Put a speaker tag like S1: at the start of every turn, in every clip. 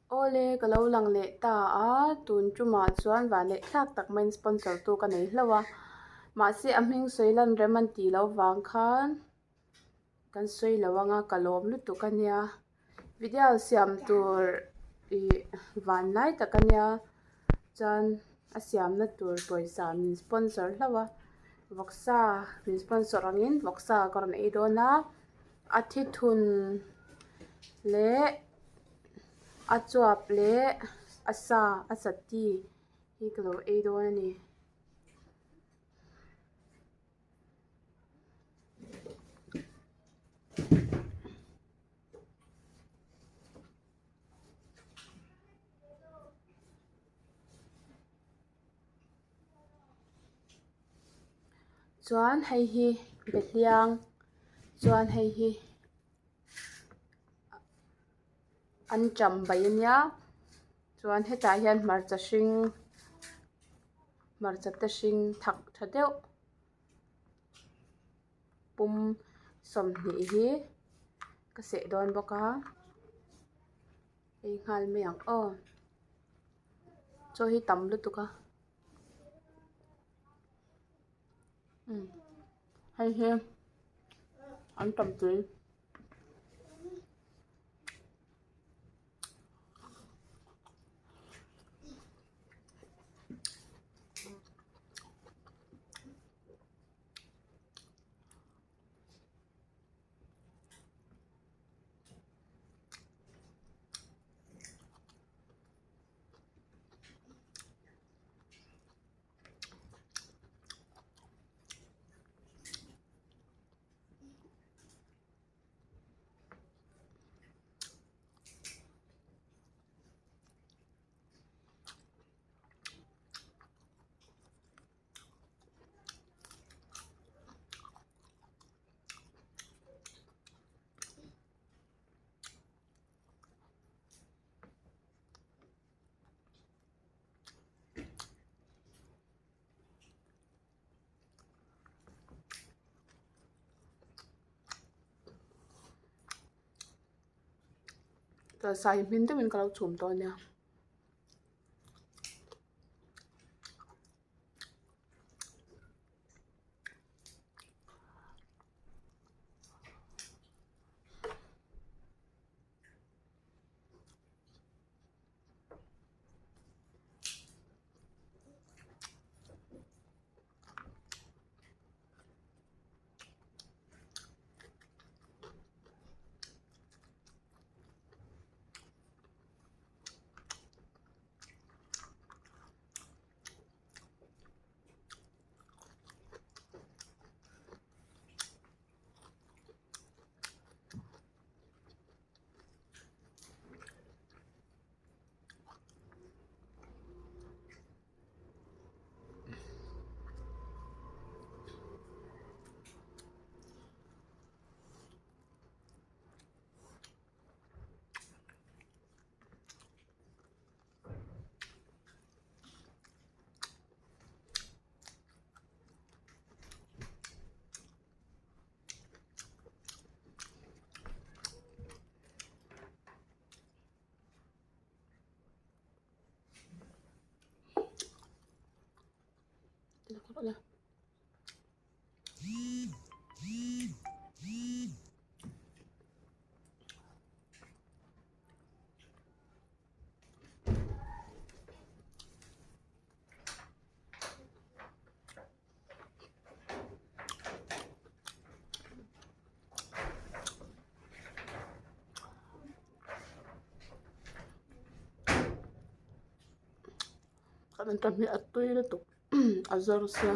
S1: Awle ka lo lang leh ta a, tun tumah chuan vanneih thlak tak maiin sponsor tu ka nei hlauh a, mahse a hming sawi lan rem an tih loh vang khan kan sawi lo anga ka lawm lutuk a nia. Video siam tur ih van lai tak a nia chuan a siamna tur pawisa min sponsor hlauh a vawksa min sponsor angin vawksa ka rawn ei dawn a a thithun leh a chuap leh a sa a chutney hi ka lo ei dawn a ni. Chuan hei hi behliang chuan hei hi anṭam bai a nia chuan hetah hian hmarcha hring hmarcha te hring thak tha deuh pum 20 hi ka seh dawn bawk a ei nghal mai ang aw chaw hi tam lutuk a umm hei hi an tam tui. Sa hi hmin deuhin ka lo chhum dawn nia. Kan anṭam hi a tui lutuk a zawr sia.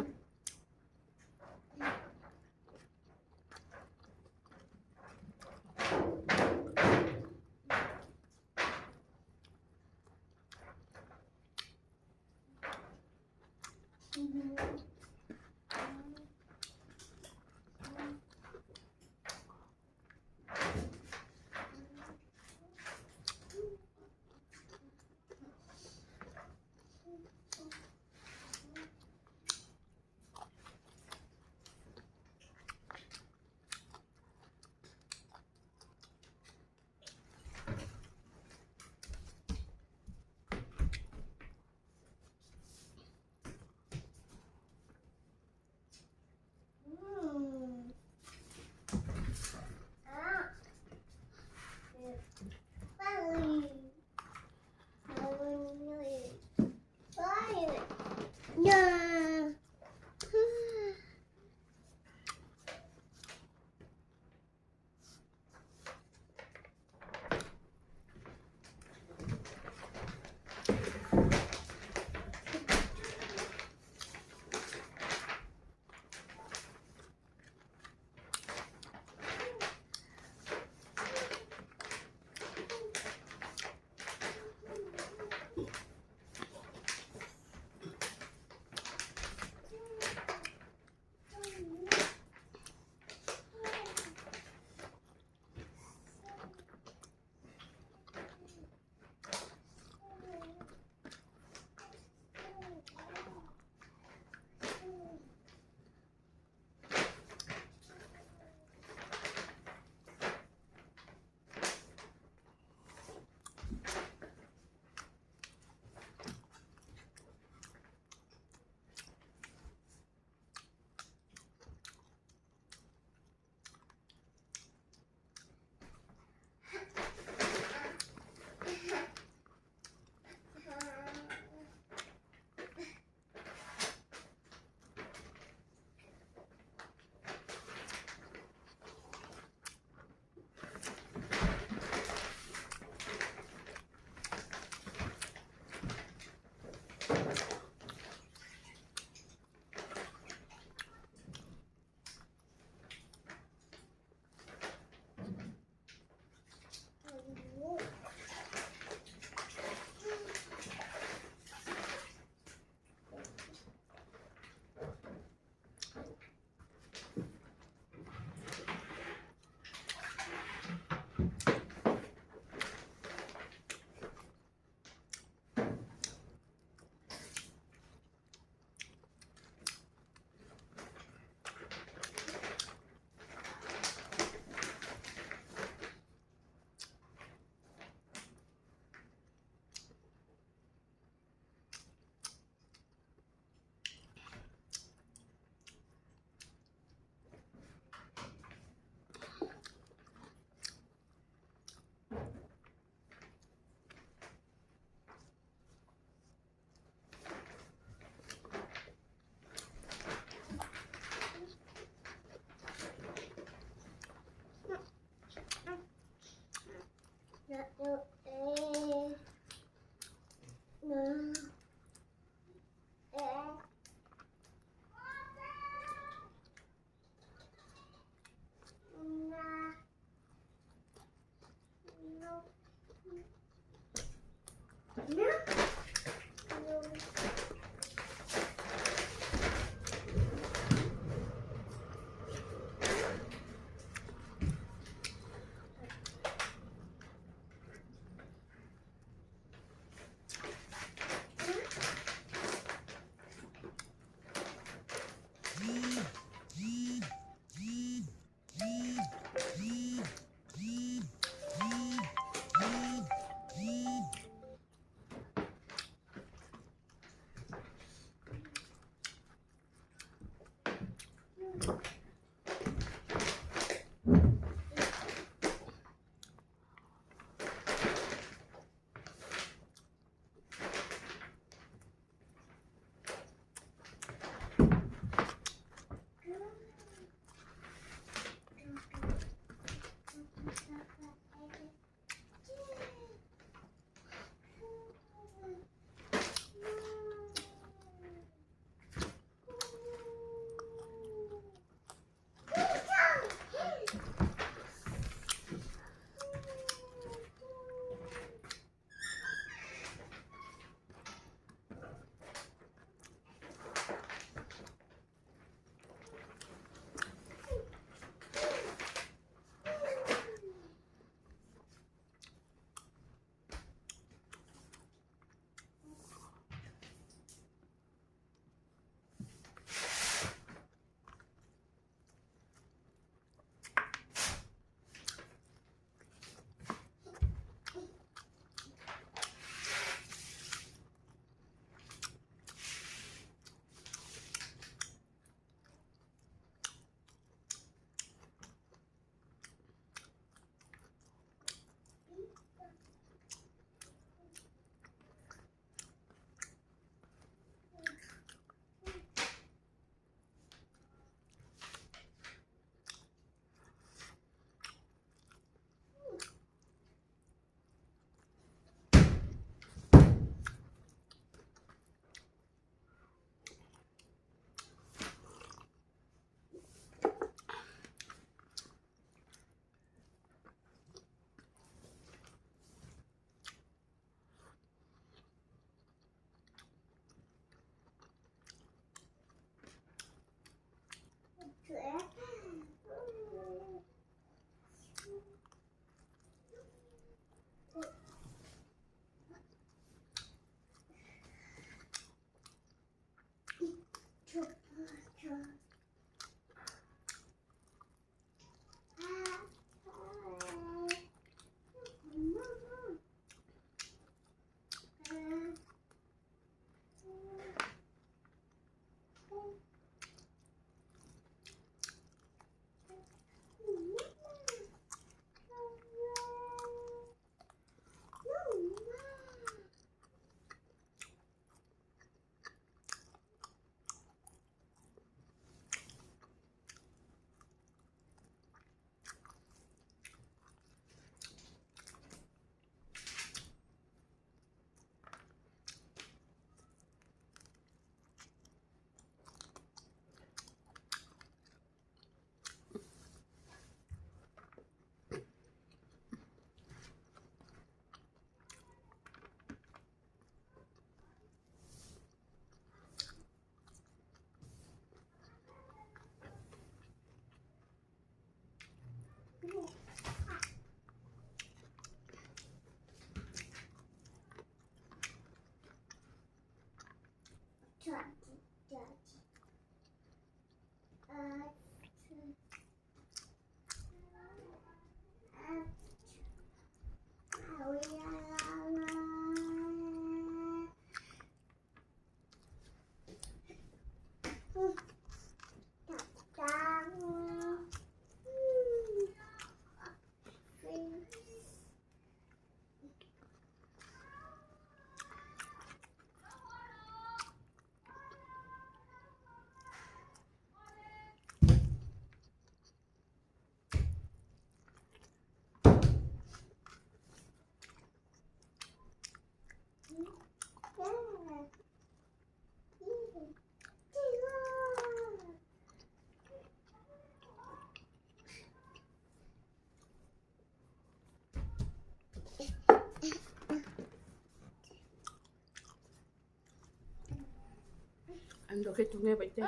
S1: An rawh khi tunge paihte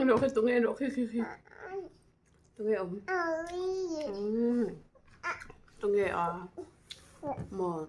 S1: an rawh khi tunge an rawh khi khi khi tunge awm tunge a maw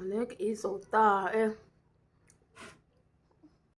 S1: Awle ka ei zo ta e.